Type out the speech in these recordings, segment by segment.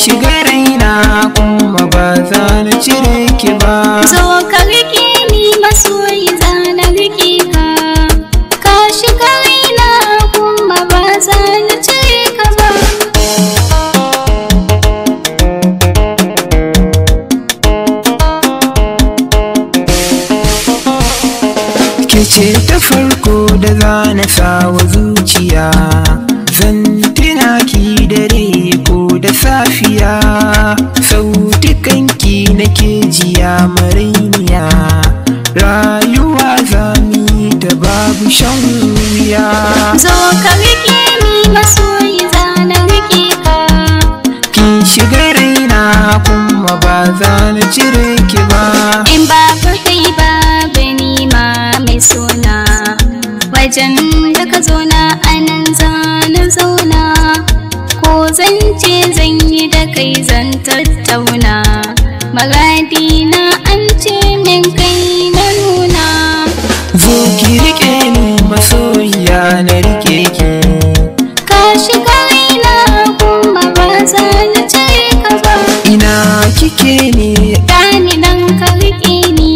shiga raina kuma ba za na cire ki ba. Zo ka rike ni masoyi, za na rike ka. Ka shiga raina kuma ba za na cire ka ba. Ke ce ta farko da za na sawa zuciya, zan tuna ki dare ko da safiya. Sautukanki nake jiya marainiya, rayuwa zami da babu shan wuya. Zo ka rike ni masoyi, za na rike ka. Kin shiga raina kuma ba za na cire ki ba. In babu kai babu ni ma mai suna, wajen da ka zauna anan za na zauna. Ko zance zan yi da kai zan tattauna, magadina an ce min kai na nuna. Zo ki rike ni masoyiya, na rike ki. Ka shiga raina kuma ba za na cire ka ba. Ina kike ne? Gani nan ka rike ni.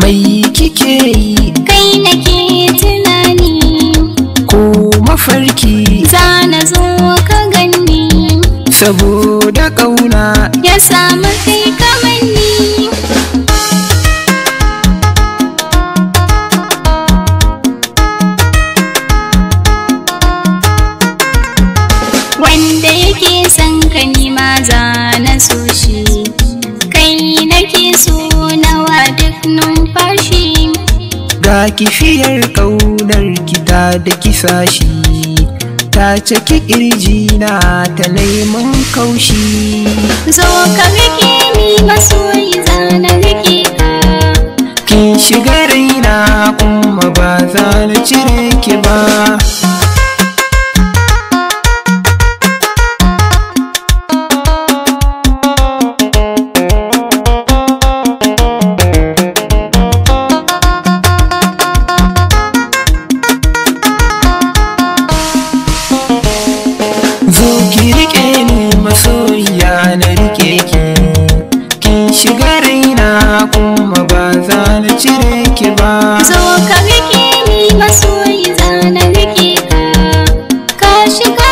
Mai kike yi? Kai nake tunani. Ko mafarki? Za na zo ka ganni. Saboda ƙauna ya samu kai kamanni. Wanda yake son ka ni ma za na so shi, kai nake so nawa duk numfashi. Ga kifiyar ƙaunar ki ta da kisashi, ta caki ƙirji na ta neman kaushi. Zo ka rike ni masoyi, za na rike ka. Kin shiga raina kuma ba za na cire ki ba. Zo ki rike ni masoyiya, na rike ki. Kin shiga raina kuma ba za na cire ki ba. Zo ka rike ni masoyi, za na rike ka. Ka shiga